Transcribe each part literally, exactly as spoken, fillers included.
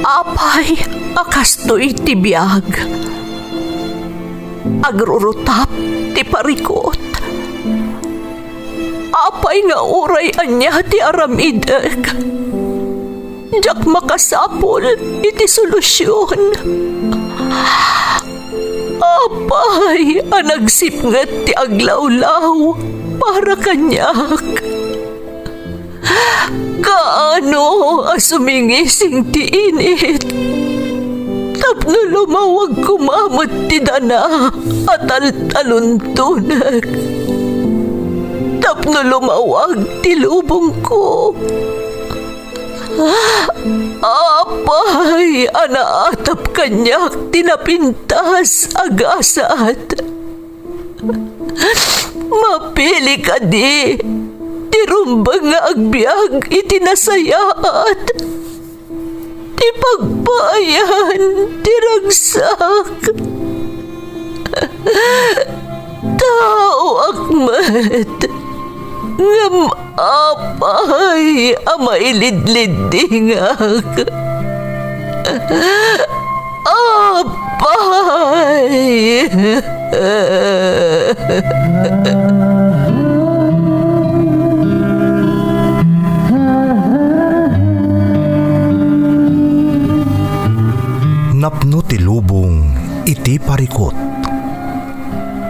Apay a kastoy ti biag. Agrurutap ti parikut. Apay nga uray ania ti aramidek, diak makasapul iti solusion. Apay a nagsipnget ti aglawlaw para kaniak. Kaano a sumingising ti init tapno lumawag koma met ti dana a taltaluntonek, tapno lumawag ti lubongko. Apay a naatap kaniak ti napintas a gasat. Mapili kadi ti rumbeng nga agbiag iti nasayaat, ti pagpaayan ti ragsak. Taoak met, ngem apay a mailidliddingak? Apay! Napno ti lubong iti parikut.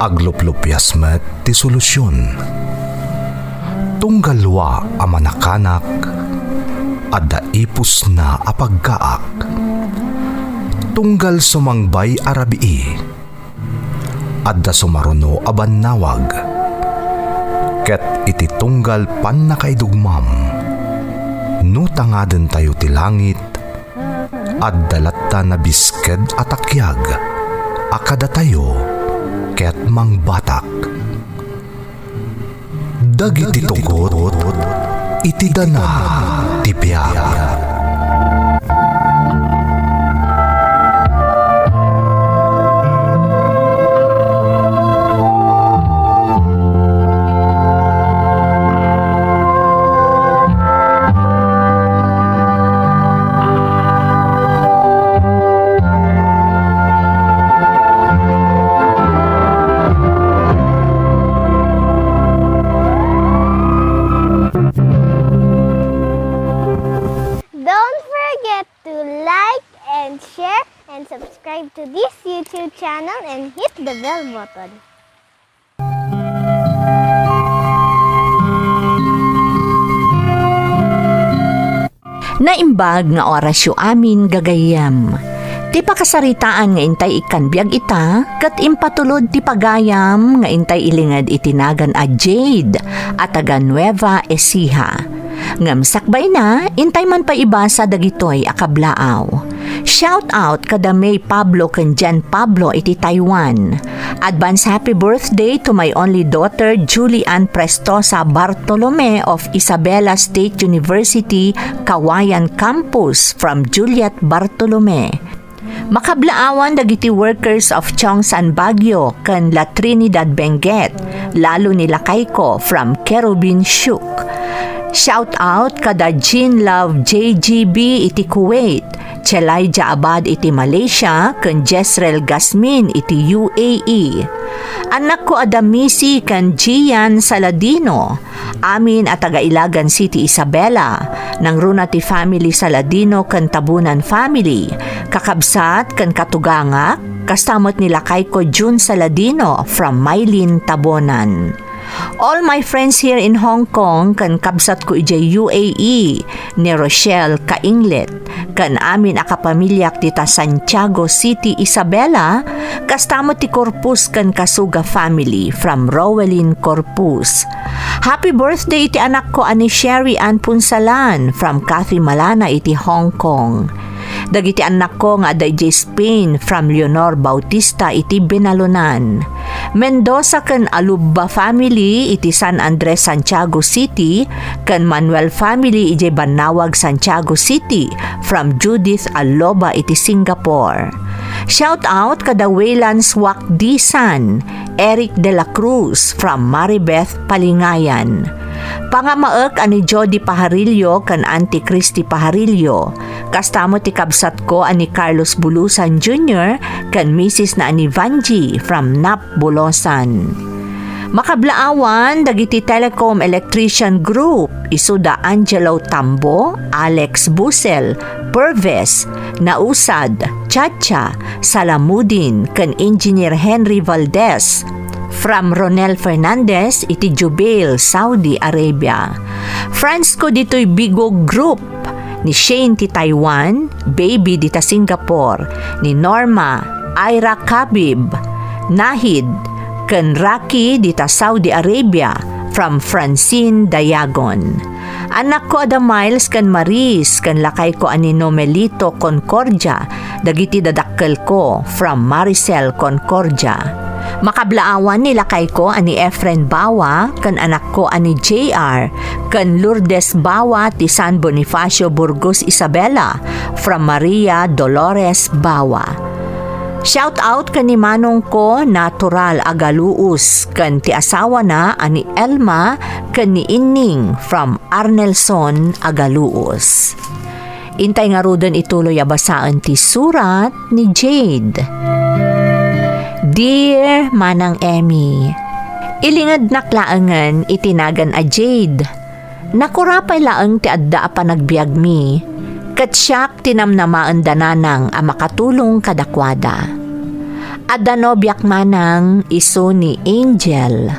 Agluplupias met ti solusion. Tunggal lua a manakanak, adda ipusna a paggaak. Tunggal sumangbay a rabii, adda sumaruno a bannawag. Ket iti tunggal pannakaidugmam, no tangadentayo ti langit, adda latta nabisked a takiag a kadatayo ket mangbatak. Dagiti tugot iti dana ti biag. Don't forget to like and share and subscribe to this YouTube channel and hit the bell button. Naimbag nga orasyo amin, gagayyem. Ti pakasaritaan nga intay ikkan biag ita, ket impatulod ti pagayam nga intay ilinged iti nagan a Jade a taga Nueva Ecija. Ngem sakbayna, intay man pay ibasa dagitoy a kablaaw. Shout out kada May Pablo ken Jen Pablo iti Taiwan. Advance happy birthday to my only daughter, Julie Ann Prestosa Bartolome of Isabela State University, Cauayan Campus, from Juliet Bartolome. Makablaawan dagiti workers of Chongsan Baguio ken La Trinidad Benguet, lalo ni lakayko from Kerubin Shuk. Shout out kada Jean Love J G B iti Kuwait, Chelaija Abad iti Malaysia, ken Jezreel Gasmin iti U A E. Annakko a da Missy ken Gian Saladino, amin a taga Ilagan City, Isabela. Nangruna ti family Saladino ken Tabonan family, kakabsat ken katugangak, kasta met ni lakayko June Saladino from Mylene, Tabonan. All my friends here in Hong Kong ken kabsatko idiay U A E, ni Rochelle Kainglet, ken amin a kapamiliak dita Santiago City, Isabela, kasta met ti Corpus ken Kasuga family from Rowelyn Corpus. Happy birthday iti anakko a ni Sherry Ann Punsalan from Cathy Malana iti Hong Kong. Dagiti annakko nga adda idiay Spain from Leonor Bautista iti Benalunan. Mendoza ken Alubba family iti San Andres, Santiago City, ken Manuel family idiay Bannawag, Santiago City, from Judith Alloba iti Singapore. Shout out kada Wayland Swak Disan, Eric de la Cruz from Maribeth, Palingayan. Pangamaek a ni Jody Pajarillo ken Auntie Christy Pajarillo. Kasta met ti kabsatko a ni Carlos Bulusan Junior ken misis na a ni Vangie from Nap, Bulusan. Makablaawan dagiti Telecom Electrician Group, isu da Angelo Tambo, Alex Busel, Purves, Nausad, Chacha, Salamudin, ken Engineer Henry Valdez. From Ronel Fernandez iti Jubail, Saudi Arabia. Friends ko ditoy Bigog Group, ni Shane ti Taiwan, Baby dita Singapore, ni Norma, Ira Kabib, Nahid, ken Rocky dita Saudi Arabia, from Francine Dayagon. Anakko a da Miles ken Maris, ken lakayko a ni Nomelito Concordia, dagiti dadakkelko, from Maricel Concordia. Makablaawan ni lakayko a ni Efren Bawa, ken anakko a ni J R, ken Lourdes Bawa ti San Bonifacio, Burgos Isabela, from Maria Dolores Bawa. Shout out ken ni manongko Natural Agaluus ken ti asawana a ni Elma ken ni Inning from Arnelson Agaluus. Intay ngaruden ituloy a basaen ti surat ni Jade. Dear Manang Emmy, ilingednak laengen iti nagan a Jade. Nakurapay laeng ti adda a panagbiagmi, ket siak ti namnamaen da nanang a makatulong kadakuada. Adda nobiak manang isu ni Angel,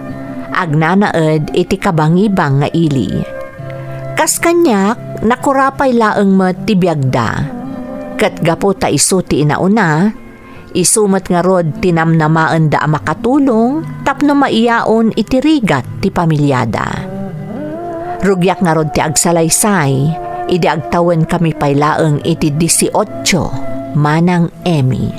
agnanaed iti kabangibang nga ili. Kas kaniak, nakurapay laeng met ti biagda. Ket gapu ta isu ti inauna, isu met ngarud ti namnamaenda a makatulong tapno maiyaon iti rigat ti pamiliada. Rugiak ngarud ti agsalaysay, idi agtawenkami pay laeng iti dieciocho, Manang Emmy.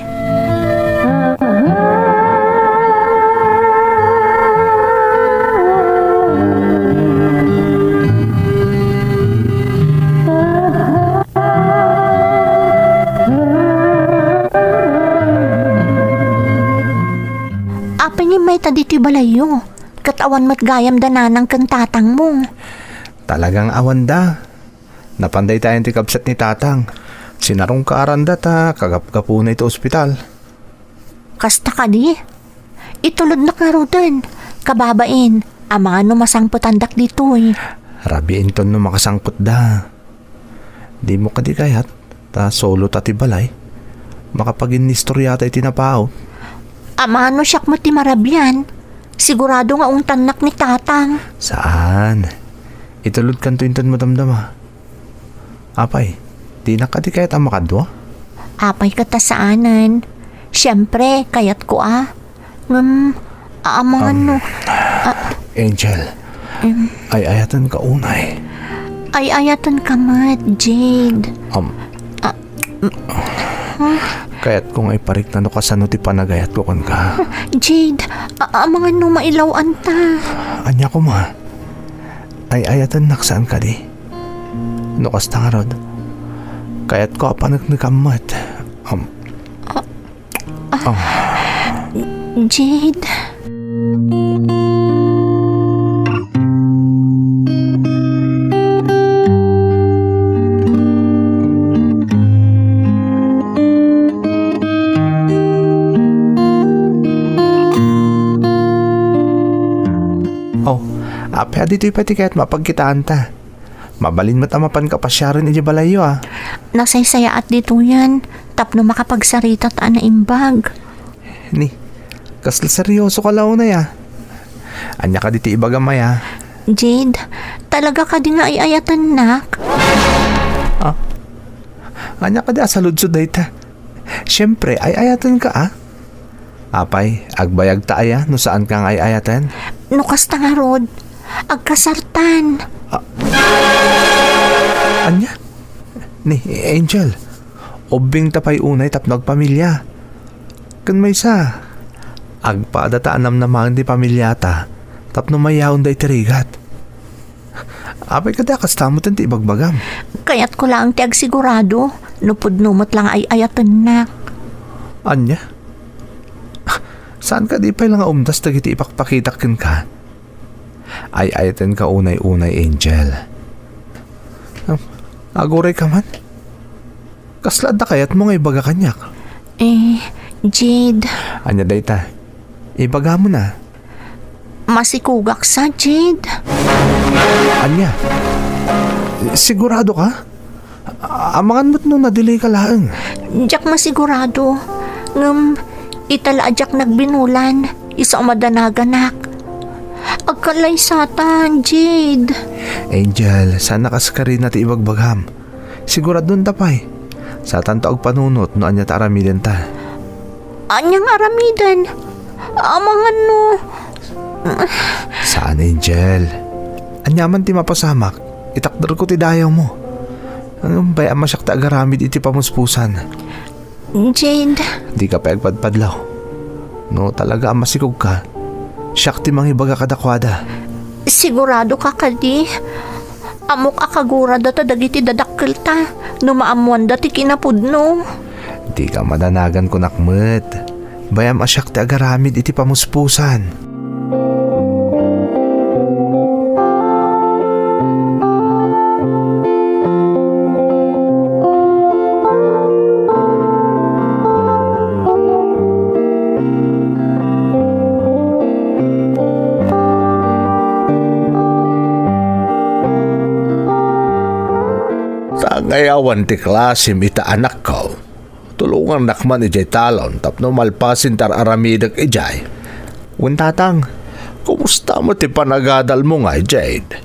Apay ngem mayta ditoy balayyo? Ket awan met gayam da nanang ken tatangmo. Talagang awan da. Napan daytayen ti kabsat ni tatang. Sinarungkaaranda ta kagapgapuna iti ospital. Kasta kadi? Itulodnak ngaruden. Kababain, amangan no masangpetandak ditoy. Rabii inton no makasangpetda. Dimo kadi kayat ta solo ta ti balay? Makapaginnistoriata iti napaut. Amangan no siak met ti marabian. Sigurado nga ungtannak ni tatang. Saan. Itulodkanto inton madamdama. Apay, dinak kadi kayat a makadua? Apay ket ta saanen. Siempre, kayatko a. Ngem, amangan no. Ah, Angel, ay-ayatenka unay. Ay-ayatenka met, Jade. Um, Ah, mm, huh? Kayatko nga iparikna no kasano ti panagayatko kenka. Jade, a-, amangan no mailaw-anta. Ania koma? Ay-ayatennak saan kadi? No kasta ngarud, kayatko a paneknekam met. Um, Ah. Jade. Oh, apay a ditoy pay ti kayat mapagkitaanta? Mabalin met a mapanka pasiaren idiay balayyo, a. Nasaysayaat ditoyen tapno makapagsarita ta a naimbag. Ni, kasla seryosoka la unay, a. Ania kadi ti ibagam, aya? Jade, talaga kadi nga ay-ayatennak? Ah? Ania kadi a saludsod dayta? Siempre, ay-ayatenka, a. Apay, agbayagta aya no saanka nga ay-ayaten? No kasta ngarud, agkasartan. Ah. Ania? Ni, Angel, ubbingta pay unay tapno agpamilia. Ken maysa, agpadata a namnamaen ti pamiliata tapno mayaonda iti rigat. Apay kadi a kasta metten ti ibagbagam? Kayatko laeng ti agsigurado no pudno met la nga ay-ayatennak. Ania? Saan kadi pay la nga umdas dagiti ipakpakitak kenka? Ay-ayatenka unay-unay, Angel. Ah, aguray ka man? Kasla adda kayatmo nga ibaga kaniak? Eh, Jade. Ania dayta? Ibagam na. Masikugak sa, Jade. Ania? Sigurado ka? Amangan met no na-delay ka laeng. Diak masigurado. Ngem, ita la a diak nagbinulan. Isu a madanaganak. Agkalaysatan, Jade. Angel, saan a kas karina ti ibagbagam. Siguradonta pay. Satanto agpanunot no ania ta aramidenta. Ania nga aramiden? Amangan no. Saan, Angel. Ania man ti mapasamak, itakderko ti dayawmo. Ngem bay-am a siak ti agaramid iti pamuspusan. Jade. Dika pay agpadpadlaw. No talaga a masikog ka, siak ti mangibaga kadakuada. Sigurado ka kadi? Ammok a kagurada ta dagiti dadakkelta no maammoanda ti kinapudno. Dika madanagan, kunak met. Bay-am a siak ti agaramid iti pamuspusan. Ta ngay awan ti klasim ita, anakko. Tulongannak man idiay talon tapno malpasen ti ar-aramidek idiay. Wen, Tatang. Kumusta met ti panagadalmo ngay, Jade?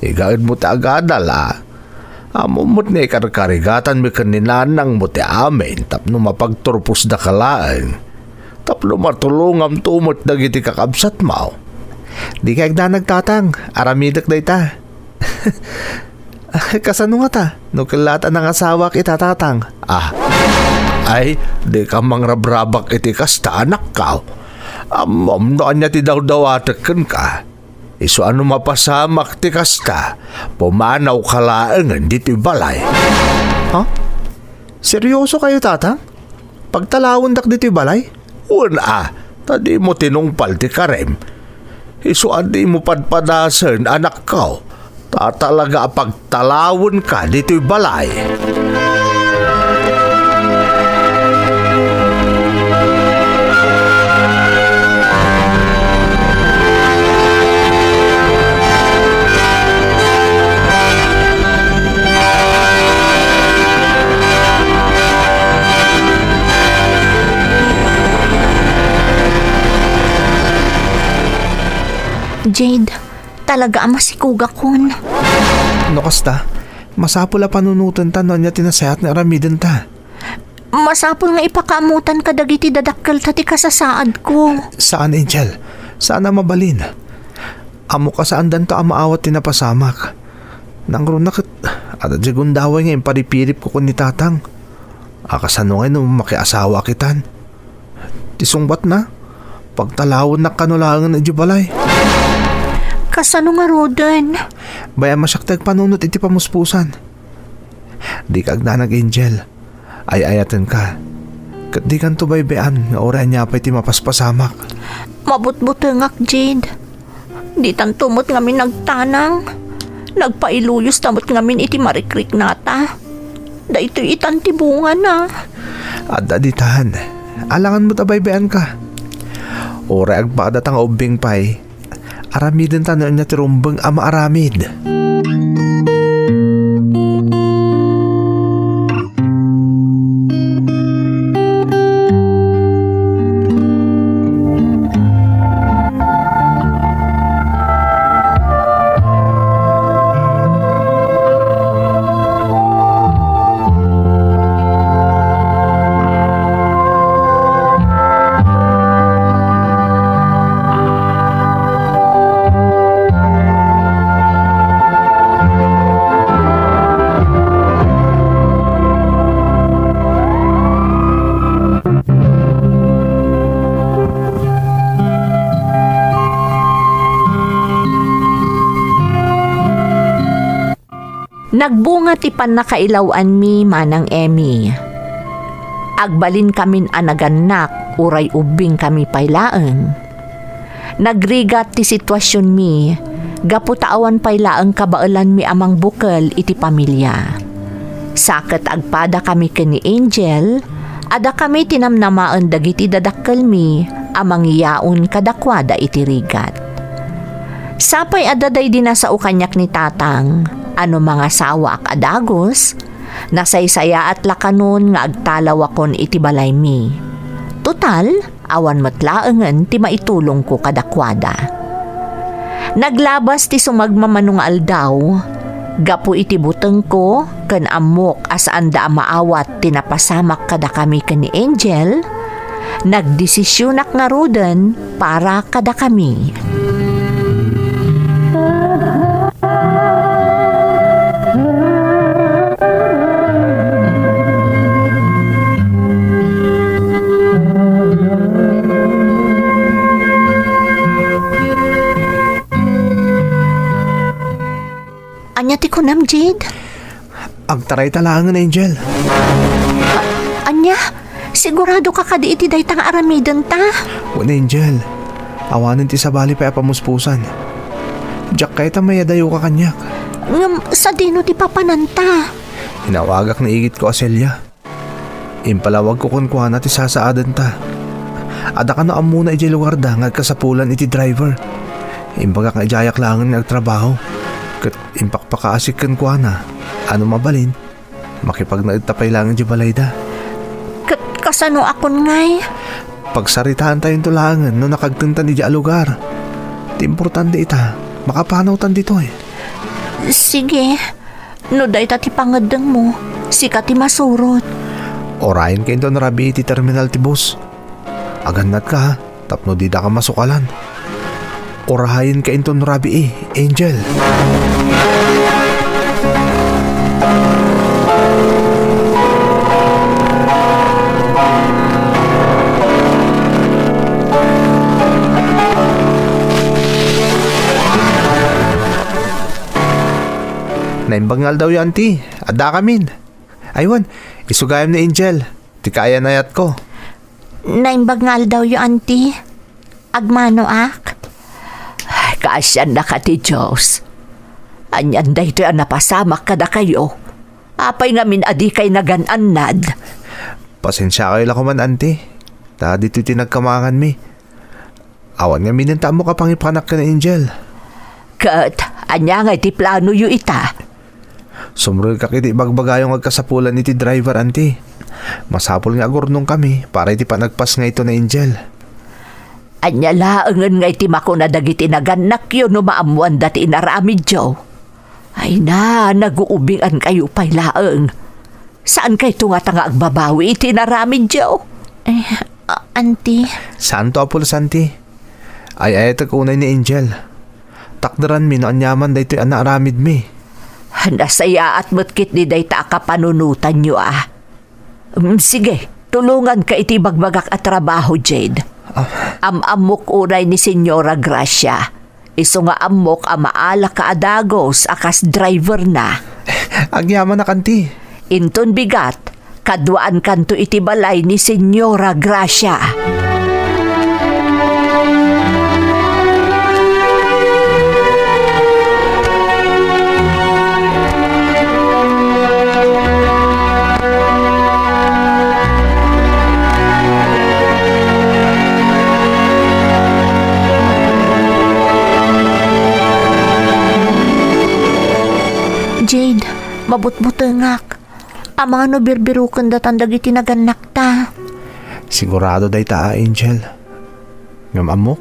Igaedmo ti agadal, a? Ammom met nga ikarkarigatanmi ken ni nanangmo ti amin tapno mapagturposdaka laeng, tapno matulongamto met dagiti kakabsatmo. Dika agdanag, Tatang. Aramidek dayta. Kasano ngata no ket la ta nangasawaak ita, Tatang? Ah. Ay, dika mangrabrabak iti kasta, anakko. Ammom no ania ti dawdawatek kenka. Isu a no mapasamak ti kasta, pumanawka laengen ditoy balay. Ha? Seryoso kayo, Tatang? Pagtalawendak ditoy balay? Wen a, ta dimo tinungpal ti karim. Isu a dimo padpadasen, anakko, ta talaga a pagtalawenka ditoy balay. Jade, talaga a masikugakon. No kasta, masapul a panunotenta no ania ti nasayaat nga aramidenta. Masapul nga ipakaammotan kadagiti dadakkelta ti kasasaadko. Saan, Angel. Saan a mabalin. Ammok a saandanto a maawat ti napasamak. Nangruna ket adda diay gundaway nga imparipiripko ken ni Tatang. A, kasano ngay no makiasawaak itan? Ti sungbatna, pagtalawennak kano laengen idiay balay. Kasano ngaruden? Bay-am a siak ti agpanunot iti pamuspusan. Dika agdanag, Angel. Ay-ayatenka. Ket dikanto baybay-an nga uray ania pay ti mapaspasamak. Mabutbutengak, Jade. Ditanto met ngamin nagtanang. Nagpailuyos ta met ngamin iti marikriknata. Daytoy itan ti bungana. Adda ditan. Alangan met a baybay-anka. Uray agpada ta nga ubbing pay, aramidenta no ania ti rumbeng a maaramid. Nagbunga ti pannakailaw-anmi, Manang Emmy. Agbalinkamin a nagannak uray ubbingkami pay laeng. Nagrigat ti situasionmi gapu ta awan pay laeng kabaelanmi a mangbukel iti pamilia. Sa ket agpadakami ken ni Angel, adakami ti namnamaen dagiti dadakkelmi a mangyaon kadakuada iti rigat. Sapay adda daydi nasao kaniak ni Tatang a no mangasawaak a dagus, nasaysayaat la kanon nga agtalawakon iti balaymi. Total, awan met laengen ti maitulongko kadakuada. Naglabas ti sumagmamano nga aldaw, gapu iti butengko ken ammok a saanda a maawat ti napasamak kadakami ken ni Angel, nagdesisionak ngaruden para kadakami. Ania ti kunam, Jade? Agtarayta laengen, Angel. Ania? Sigurado ka kadi iti dayta nga aramidenta? Wen, Angel. Awanen ti sabali pay a pamuspusan. Diak kayat a mayadayoka kaniak. Ngem sadino ti papananta? Inawagak ni igitko a Celia. Impalawagko kenkuana ti sasaadenta. Adda kano ammona idiay lugarda nga agkasapulan iti driver. Imbagak nga idiayak laengen nga agtrabaho. Ket impakpakaasik kenkuana a no mabalin, makipagnaedta pay laeng idiay balayda. Ket kasanoakon ngay? Pagsaritaantayonto laengen no nakagtentan idiay a lugar. Ti importante ita, makapanawtan ditoy. Sige. No dayta ti pangeddengmo, sika ti masurot. Urayenka inton rabii iti terminal ti bus. Agannatka, ha, tapno didaka masukalan. Urayenka inton rabii, Angel. Naimbag nga aldawyo, Auntie. Addakamin. Aywan, isu gayam ni Angel, ti kaayan-ayatko. Naimbag nga aldawyo, Auntie. Agmanoak. Ay, kaasiannaka ti Dios. Anian daytoy a napasamak kadakayo? Apay ngamin a dikay nagan-annad? Pasensiakayo la koman, Auntie. Ta ditoy ti nagkamanganmi. Awan ngamin ta ammok a pangipanak ken Angel. Ket ania ngay ti planoyo ita? Sumrekak iti ibagbagayo nga agkasapulan iti driver, Auntie. Masapul nga agurnongkami para iti panagpasngayto ni Angel. Ania laengen ngay ti makuna dagiti nagannakyo no maammoanda ti inaramidyo? Ay na, naguubingankayo pay laeng. Saankayto ngata nga agbabawi iti inaramidyo? Eh, a-, Auntie. Saanto a pulos, Auntie. Ay-ayatek unay ni Angel. Takderanmi no aniaman daytoy a naaramidmi. Nasayaat met ketdi dayta a kapanunotanyo, a. Mm, sige, tulonganka iti ibagbagak a trabaho, Jade. Ah. Am-ammok unay ni Señora Gracia. Isu nga ammok a maalaka a dagus a kas driver na. Agyamanak, Auntie. Inton bigat, kaduaankanto iti balay ni Señora Gracia. Jade, mabutbutengak. Amangan no birbiroken datan dagiti nagannakta. Sigurado dayta a, Angel. Ngem ammok,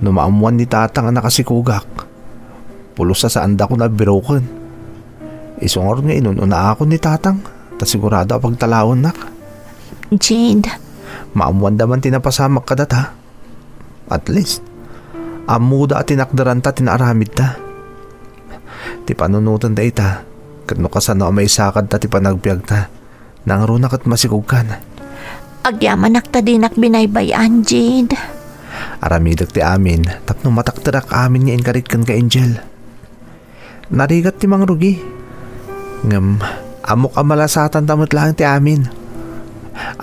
no maammoan ni Tatang a nakasikogak, pulos a saandakon a biroken. Isu ngarud nga inun-unaakon ni Tatang, ta sigurado a pagtalawennak. Jade. Maammoanda man ti napasamak kadata. At least, ammoda a tinakderanta ti naaramidta. Ti panunotenda ita, ket no kasano a maisakadta ti panagbiagta, nangruna ket masikogkan. Agyamanak ta dinak binaybay-an, Jade. Aramidek ti amin tapno matakderak amin nga inkarit kenka, Angel. Narigat ti mangrugi. Ngem, ammok a malasatanta met laeng ti amin.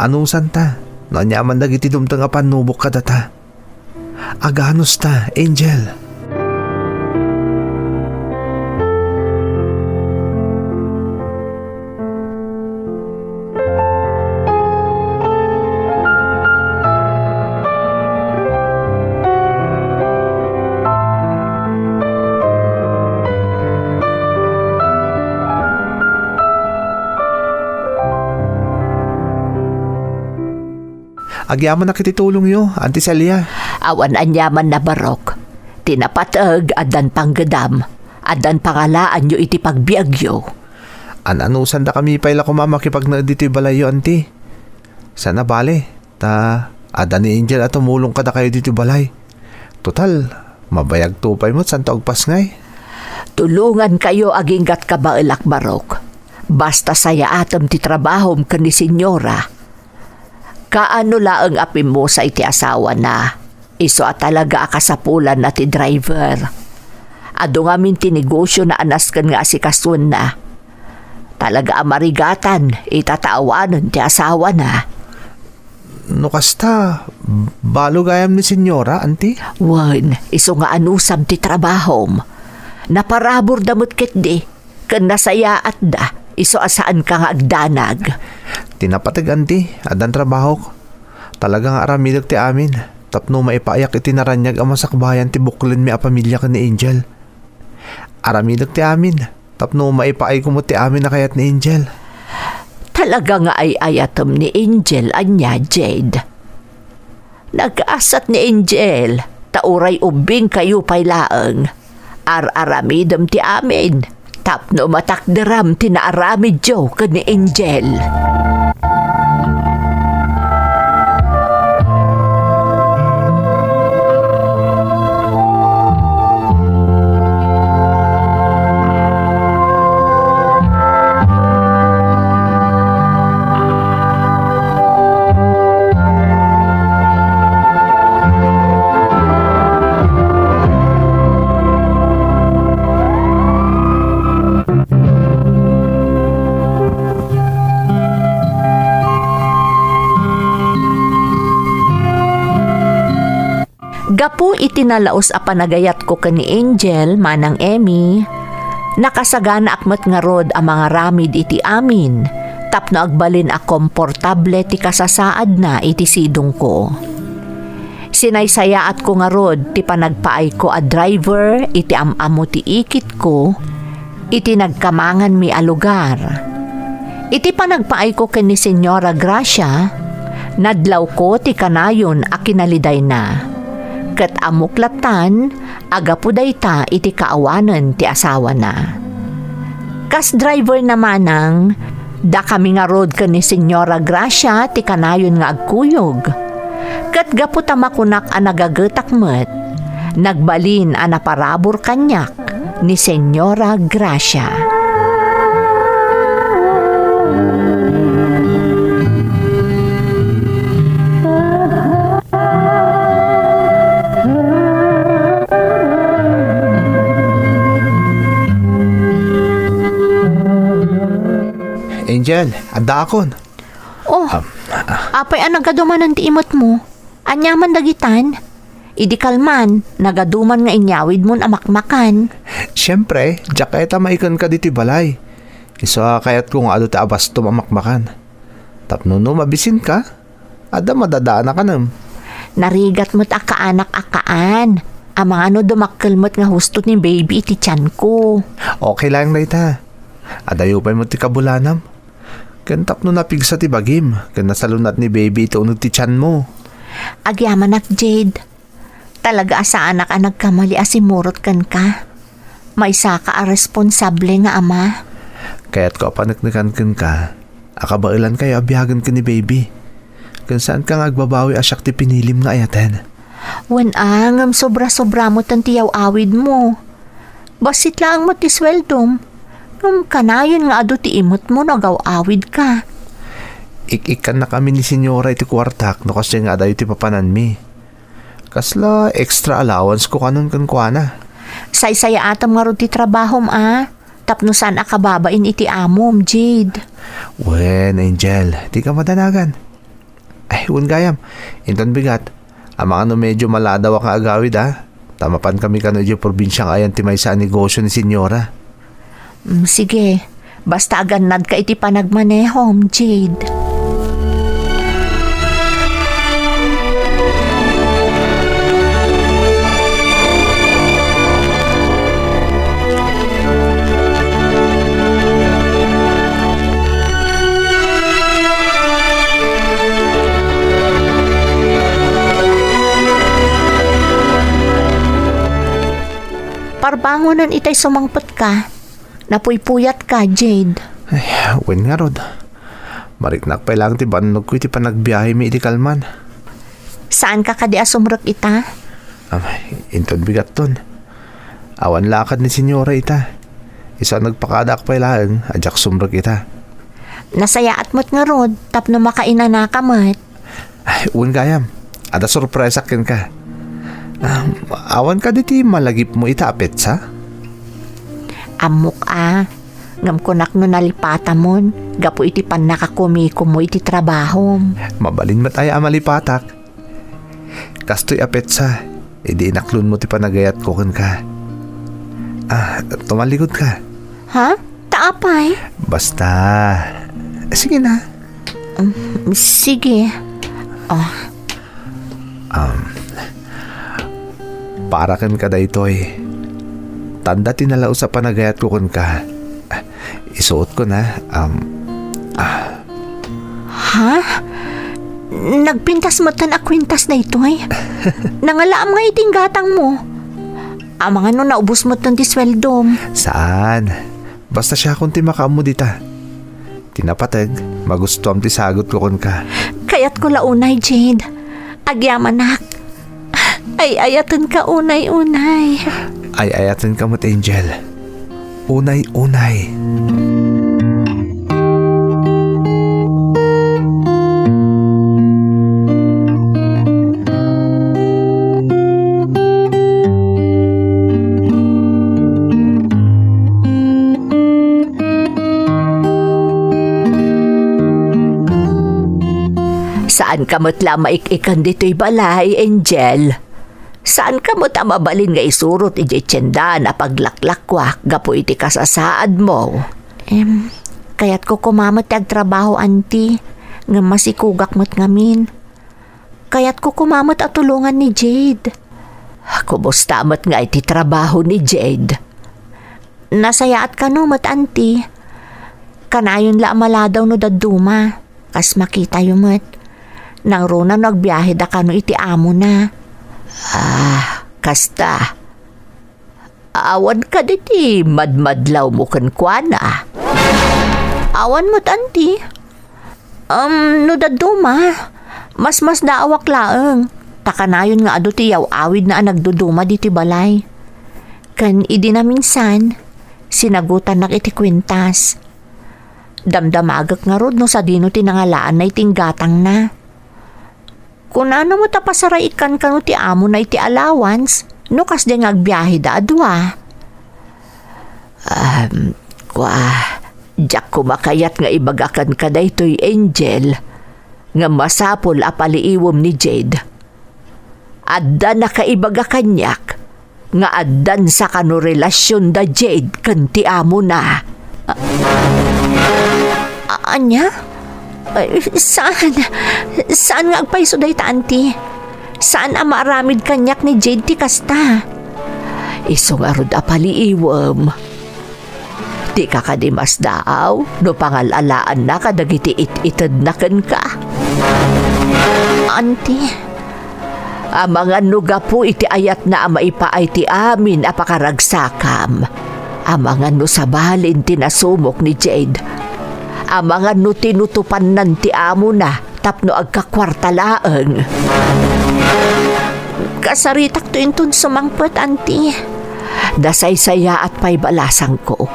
Anusanta, no aniaman dagiti dumteng a pannubok kadata. Aganusta, Angel? Agyamanak iti tulongyo, Auntie Celia. Awan aniamanna, Barok. Ti napateg, addan panggedam, addan pangalaanyo iti pagbiagyo. An-anusandakami pay la koma makipagnaed ditoy balayyo, Auntie. Saan a bale, ta adda ni Angel a tumulong kadakayo ditoy balay. Total, mabayagto pay met, saanto agpasngay. Tulongankayo aginggat kabaelak, Barok. Basta sayaatem ti trabahom ken ni Senyora. Kaano laeng a pimmusa iti asawana, isu a talaga a kasapulanna ti driver. Adu ngamin ti negosiona a nasken nga asikasuenna. Talaga a marigatan ita ta awanen ti asawana. No kasta, balo gayam ni Senyora, Auntie? Wen, isu nga anusam ti trabahom. Naparaburda met ketdi, ken nasayaatda, isu a saanka nga agdanag. Ti napateg, Auntie, addan trabahok. Talaga nga aramidek ti amin, tapno maipayak iti naraniag a masakbayan ti buklenmi a pamilia ken ni Angel. Aramidek ti amin, tapno maipaayko met ti amin a kayat ni Angel. Talaga nga ay-ayatem ni Angel ania, Jade? Nagaasat ni Angel, ta uray ubbingkayo pay laeng. Ar-aramidem ti amin, tapno matakderam ti naaramidyo ken ni Angel. Gapu iti nalaus a panagayatko ken ni Angel, Manang Emmy, nakasaganaak met ngarud a mangaramid iti amin tapno agbalin a komportable ti kasasaadna iti sidongko. Sinaysayaatko ngarud ti panagpaayko a driver iti am-ammo ti ikitko iti nagkamanganmi a lugar. Iti panagpaayko ken ni Señora Gracia, nadlawko ti kanayon a kinalidayna, ket ammok lattan a gapu dayta iti kaawanen ti asawana. Kas driver na manang, dakami ngarud ken ni Señora Gracia ti kanayon nga agkuyog. Ket gapu ta makunak a nagagetak met, nagbalin a naparabur kaniak ni Señora Gracia. Angel, addaakon. Oh, apay a nagadumanan ti imetmo? Aniaman dagitan? Idi kalman, nagaduman nga inyawidmon a makmakan. Siempre, diak kayat a maikenka ditoy balay. Isu a kayatko nga adu ti abastom a makmakan. Tapno no mabisinka, adda madadaanakanem. Narigat met a kaanak a kaan. Amangan no dumakkel met nga husto ni baby iti tianko. Okay laeng dayta. Adayo pay met ti kabulanam. Ken tapno napigsa ti bagim, ken nasalunat ni baby iti uneg ti tianmo. Agyamanak, Jade. Talaga a saanak a nagkamali a simurot kenka. Maysaka a responsable nga ama. Kayatko a paneknekan kenka a kabaelankayo a biagen ken ni baby. Ken saanka nga agbabawi a siak ti pinilim nga ayaten. Wen a, ngem sobra-sobra met ti yaw-awidmo. Bassit laeng met ti sueldom. Ngem kanayon nga adu ti imetmo no agaw-awidka. Ik-ikkannakami ni Señora iti kuartak no kasdiay nga adayo ti papananmi. Kasla extra allowance ko kanon kenkuana. Saysayaatem ngarud ti trabahom a, tapno saan a kababain iti amom, Jade. Wen, Angel, dika madanagan. Ay, wen gayam, inton bigat, Amangan no medyo maladawak nga agawid, a? Ta mapankami kano idiay probinsia nga ayan ti maysa a negosio ni Senyora. Mm, sige. Basta agannadka iti panagmanehom, Jade. Parbangonen itay sumangpetka. Napuypuyatka, Jade. Ay, wen ngarud. Mariknak pay laeng ti bannogko iti panagbiahemi iti kalman. Saanka kadi a sumrek ita? Am, inton bigatton. Awan lakad ni Senyora ita. Isu a nagpakadaak pay laeng a diak sumrek ita. Nasayaat met ngarud tapno makainanaka met. Ay, wen gayam. Adda surpresak kenka. Ah, awan kadi ti malagipmo ita a petsa? Ammok a. Ngem kunak no nalipatamon gapu iti pannakakumikomo iti trabahom. Mabalin met aya a malipatak. Kastoy a petsa, idi inaklonmo ti panagayatko kenka. Ah, tumalikod ka. Ha? Ta apay? Basta. Sige na. Um, sige. Oh. Um, para kenka daytoy. Tanda ti nalaus a panagayatko kenka. Isuot ko na. Um, ah. Ha? Nagpintas metten a kwintas daytoy? Nangalaam nga iti inggatangmo. Amangan no naubos metten ti sueldom. Saan? Basta siakon ti makaammo dita. Ti napateg, magustuam ti sagutko kenka. Kayatko la unay, Jade. Agyamanak. Ay-ayatenka unay-unay. Ay-ayatenka met, Angel. Unay-unay. Saanka met la maik-ikan ditoy balay, Angel. Saanka met a mabalin nga isurot idiay tiendaan a paglaklakkuak gapu iti kasasaadmo? Em, kayatko koma met ti agtrabaho, Auntie, ngem masikogak met ngamin. Kayatko koma met a tulongan ni Jade. Kumusta met ngay ti trabaho ni Jade? Nasayaat kano met, Auntie. Kanayon la a maladaw no dadduma. Kas makitayo met, nangruna no agbiaheda kano iti amona. Ah, kasta. Awan kadi ti madmadlawmo kenkuana? Awan met, Auntie. Um, no dadduma, masmasdaawak laeng. Ta kanayon nga adu ti yaw-awidna a nagduduma ditoy balay. Ken idi naminsan, sinagutannak iti kuintas. Damdamagek ngarud no sadino ti nangalaanna iti inggatangna. Kunana met a pasaraikkan kano ti amona iti allowance no kasdiay nga agbiaheda a dua. Um, kua, diak koma kayat nga ibaga kenka daytoy, Angel, nga masapul a paliiwem ni Jade. Adda nakaibaga kaniak nga addan sakano relasion da Jade ken ti amona. A-, ania? Ay, saan? Saan nga agpayso dayta, Auntie? Saan a maaramid kaniak ni Jade ti kasta? Isu ngarud a paliiwem. Dika kadi masdaaw no pangal-alaanna kadagiti it-itedna kenka? Auntie. Amangan no gapu iti ayatna a maipaay ti amin a pakaragsakam. Amangan no sabalin ti nasumok ni Jade. Amangan no tinutupannan ti amona tapno agkakuarta laeng. Kasaritakto inton sumangpet, Auntie. Nasaysayaat pay balasangko.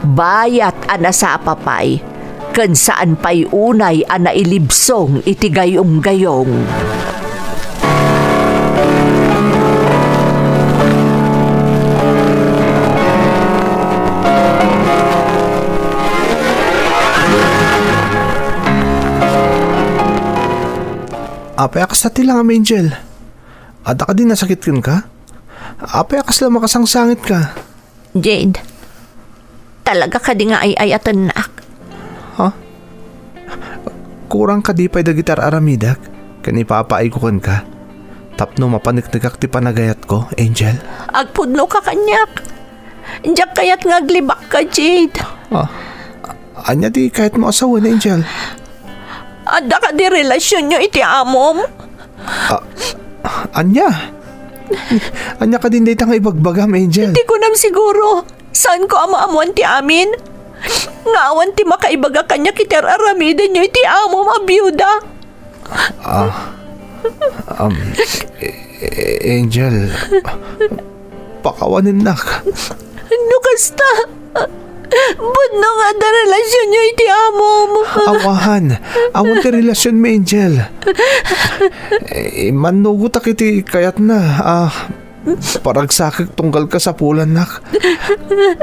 Bayat a nasapa pay, ken saan pay unay a nailibsong iti gayonggayong. Apay a kasta ti langam, Angel? Adda kadi nasakit kenka? Apay a kasla makasangsangitka? Jade, talaga kadi nga ay-ayatennak? Ha? Kurang kadi pay dagiti ar-aramidek ken ipapaayko kenka tapno mapaneknekak ti panagayatko, Angel? Agpudnoka kaniak. Diak kayat nga aglibakka, Jade. Ah, ania ti kayatmo a sawen, Angel? Adda kadi relasionyo iti amom? Ah, ania? Ania kadin dayta nga ibagbagam, Angel? Iti kunam siguro, saanko a maammoan ti amin. Nga awan ti makaibaga kaniak iti ar-aramidenyo iti amom a biuda. Ah, um, e-, e-, Angel, pakawanennak. No kasta, pudno nga adda relasionyo iti amom. Awahan, awan ti relasionmi, Angel. E, immannugotak iti kayatna. Ah, paragsakek tunggal kasapulannak.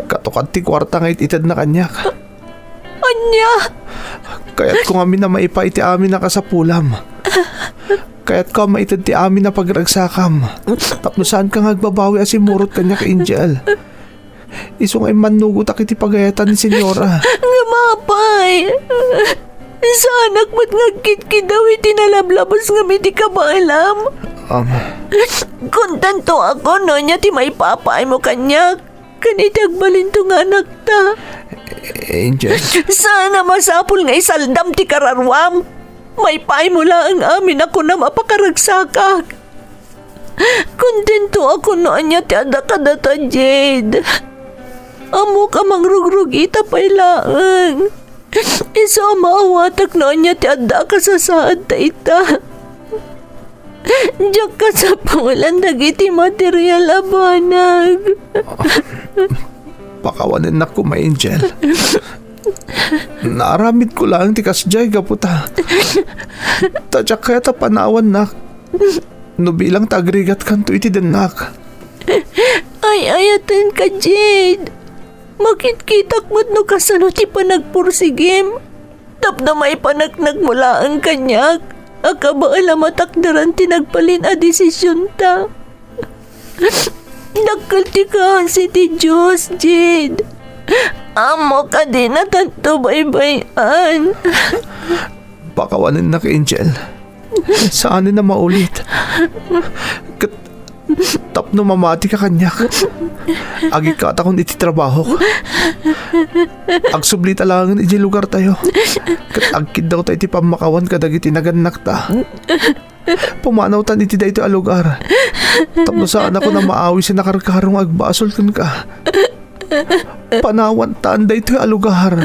Katukad ti kuarta nga it-itedna kaniak. Ania? Kayatko ngamin a maipa iti amin a kasapulam. Kayatko a maited ti amin a pagragsakam. Tapno saanka nga agbabawi a simurot kaniak, Angel. Isu nga immannugotak iti pagayatan ni Senyora. Nga mapay! Saanak met nga agkidkidaw iti nalablabas ngem iti kabaelam. Um. Kontentoakon no ania ti maipapaaymo kaniak. Ken iti agbalinto nga anakta. Angel. Saan a masapul nga isaldam ti kararuam. Maipaaymo laeng amin a kunam a pakaragsakak. Kontentoakon no ania ti adda kadata, Jade. Ammok a mangrugrugita pay laeng. Isu a maawatak no ania ti adda a kasasaad ta ita. Diak kasapulan dagiti material a banag. Pakawanennak koma, Angel. Naaramidko laeng ti kasdiay gapu ta, ta diak kayat a panawannak no bilang ta agrigatkanto iti dennak. Ay-ayatenka, Jade. Makitkitak met no kasano ti panagpursigim. Tapno maipaneknekmo laeng kaniak a kabaelam a takderan ti nagbalin a desisionta. Dakkel ti kaasi ti Dios, Jade. Ammok a dinata tanto baybay-an. Pakawanennak, Angel. Saanen a maulit. Ket tapno mamatika kaniak, agikkatakon iti trabahok. Agsublita laengen iti lugartayo. Ket agkiddawta iti pammakawan kadagiti nagannakta. Pumanawtan iti daytoy a lugar. Tapno saanakon a maawis a nakarkaro nga agbasol kenka. Panawantan daytoy a lugar.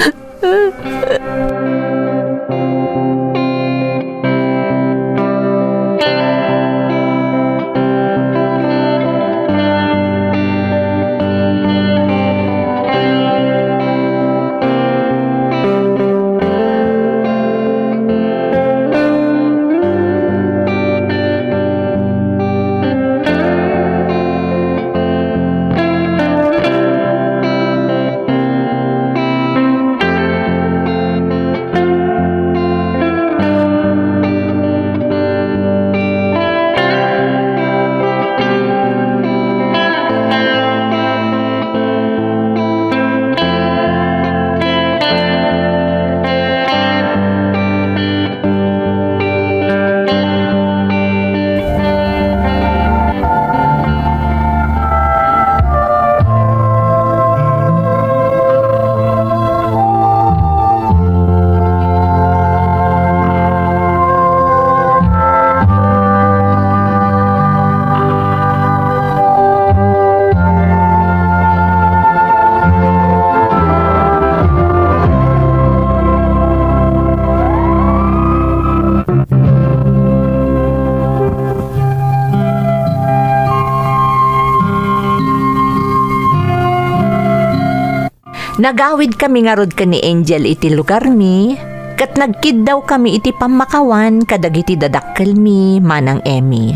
Nagawidkami ngarud ken ni Angel iti lugarmi, ket nagkiddawkami iti pammakawan kadagiti dadakkelmi manang Emmy.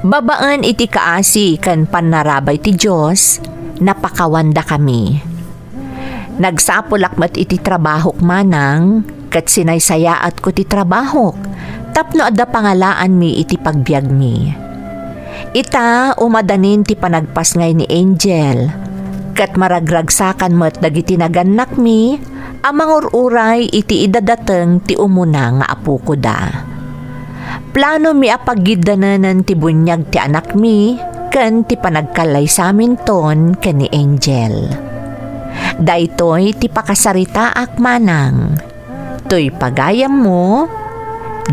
Babaen iti kaasi ken pannarabay ti Dios, napakawandakami. Nagsapulak met iti trabahok manang, ket sinaysayaatko ti trabahok tapno adda pangalaanmi iti pagbiagmi. Ita, umadanin ti panagpasngay ni Angel. Ket maragragsakan met dagiti nagannakmi a mangur-uray iti idadateng ti umuna nga apokoda. Planomi a paggiddanenen ti buniag ti anakmi ken ti panagkallaysaminton ken ni Angel. Daytoy ti pakasaritaak manang. Toy pagayammo,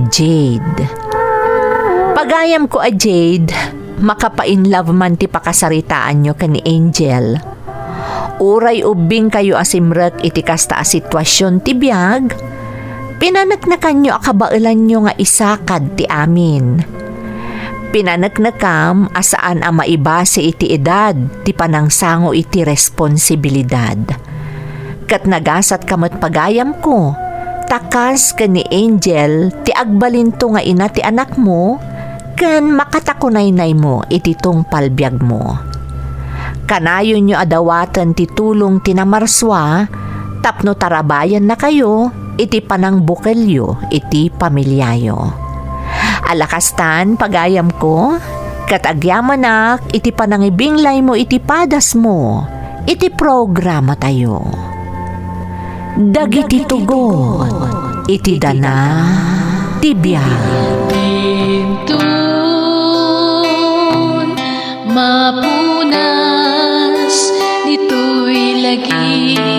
Jade. Pagayamko a Jade, makapa-in love man ti pakasaritaanyo ken ni Angel. Uray ubbingkayo a simrek iti kasta a sitwasyon ti biag, pinaneknekanyo a kabaelanyo nga isakad ti amin. Pinaneknekam a saan a maibase iti edad ti panangsango iti responsibilidad. Ket nagasatka met pagayamko, ta kas ken ni Angel ti agbalinto nga ina ti anakmo, ken makatakunaynaymo iti tungpal biagmo. Kanayonyo a dawaten ti tulong ti namarsua tapno tarabayannakayo iti panangbukelyo iti pamiliayo. Alakastan, pagayamko, ket agyamanak iti panangibinglaymo iti padasmo iti programatayo. Dagiti tugot iti dana ti biag. Inton mapunas ditoy lagi.